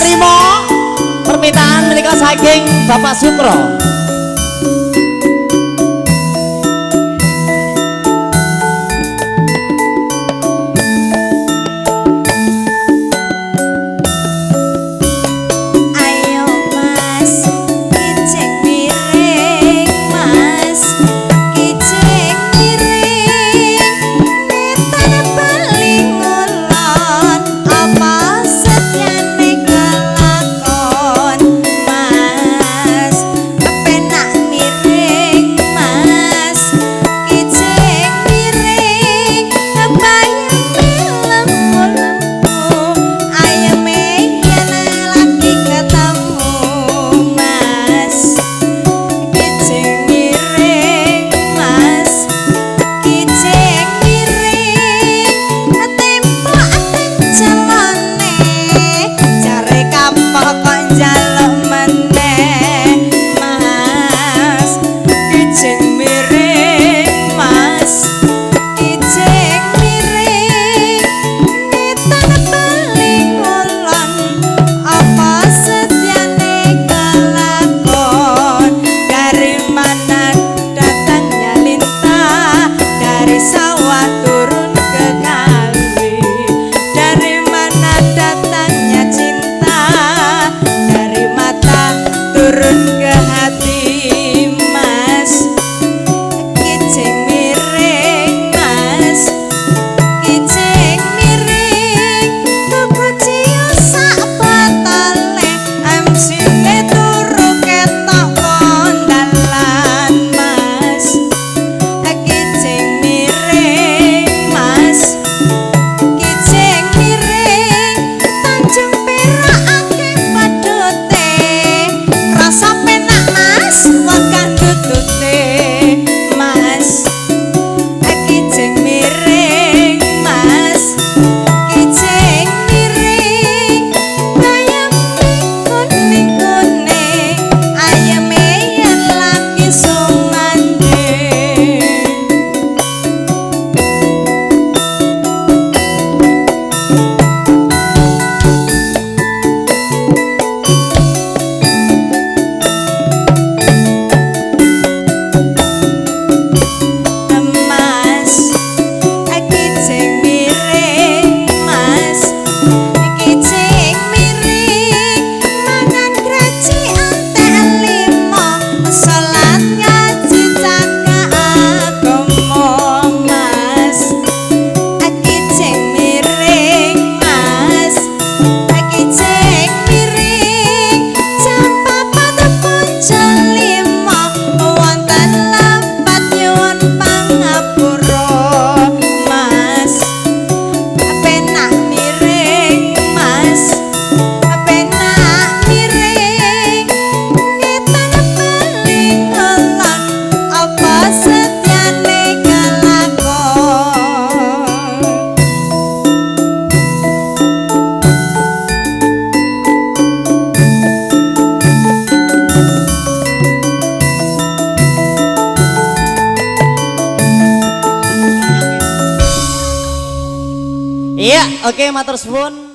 Lima permintaan menika saking Bapak Sukro. Ayo Mas, kijing miring Mas, kijing miring ngetan bali ngulon apa setyane kelakon Mas, penak miring Mas, kijing miring bayeme lemu-lemu ayeme yen lagi ketemu Mas, kijing miring Mas, kijing miring tempo teng celone jare kapok kok njaluk meneh Mas, kijing miring Mas, kijing miring ngetan bali ngulon apa setyane kelakon. Dari mana datangnya lintah, dari sawah turun ke kali. Dari mana datangnya cinta, dari mata turun ke hati Mas, kijing miring Mas, kijing miring tuku ciu sak botole MC-ne turu ketok kondalan Mas, kijing miring Mas, kijing miring Tanjung Perak akeh padute rasa penak Mas wegah tutute Mas, kijing miring Mas, kijing miring bayame kuning kuning ayeme yen lagi sumanding. Mas, kijing miring Mas, kijing miring mangan graji entek lima salat ngaji cakak agama Mas, kijing miring Mas, kijing miring jam papat punjul lima wonten lepat nyuwun pangapura Mas, penak miring Mas, penak miring ngetan bali ngulon apa setyane kelakon. Iya, oke matur suwun.